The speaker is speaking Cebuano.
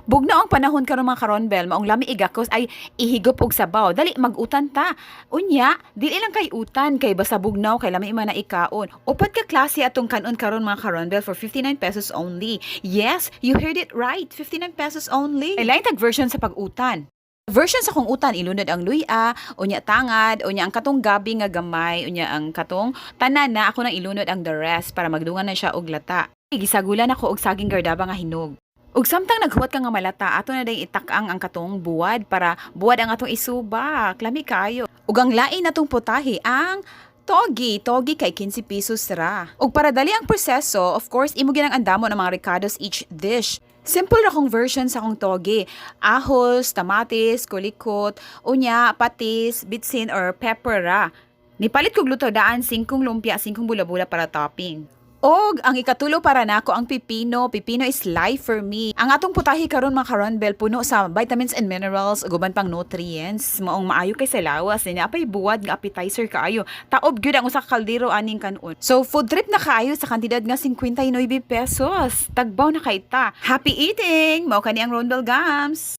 Bugnaw ang panahon karon, mga karonbel, maong lami igakos ay ihigop og sabaw. Dali, mag-utan ta. Unya, dili lang kay utan kay basta bugnaw kay lami man na ikaon. Upat ka klase atong kanon karon, mga karonbel, for 59 pesos only. Yes, you heard it right. 59 pesos only. Ay lain tag version sa pag-utan. Version sa kong utan, ilunod ang luya, unya tangad, unya ang katong gabi nga gamay, unya ang katong tanan na ako nang ilunod ang the rest para magdungan na siya og lata. Gisagulan ako og saging gardaba nga hinog. Ug samtang naghuwat ka nga malata, ato na dayong itak-ang ang katong buwad para buwad ang atong isubak. Lami kaayo. Ug ang lain natong putahe ang togi, togi kay 15 pesos ra. Ug para dali ang proseso, of course, imo ginang andamo ng mga rekados each dish. Simple ra kong version sa akong togi. Ahos, kamatis, kulikot, unya, patis, bitsin or pepper ra. Nipalit kog luto daan, singkong lumpia, singkong bula-bula para topping. Og ang ikatulo para nako ang pipino. Pipino is life for me. Ang atong putahe karon, mga karonbel, puno sa vitamins and minerals ug uban pang nutrients. Maong maayo kay sa lawas. Niya apay buwad nga appetizer kaayo. Taob gyud ang usa ka kaldero aning kanon. So food trip na kaayo sa kantidad nga 59 pesos. Tagbaw na kay ta. Happy eating! Mao kani ang Ronbel Gams.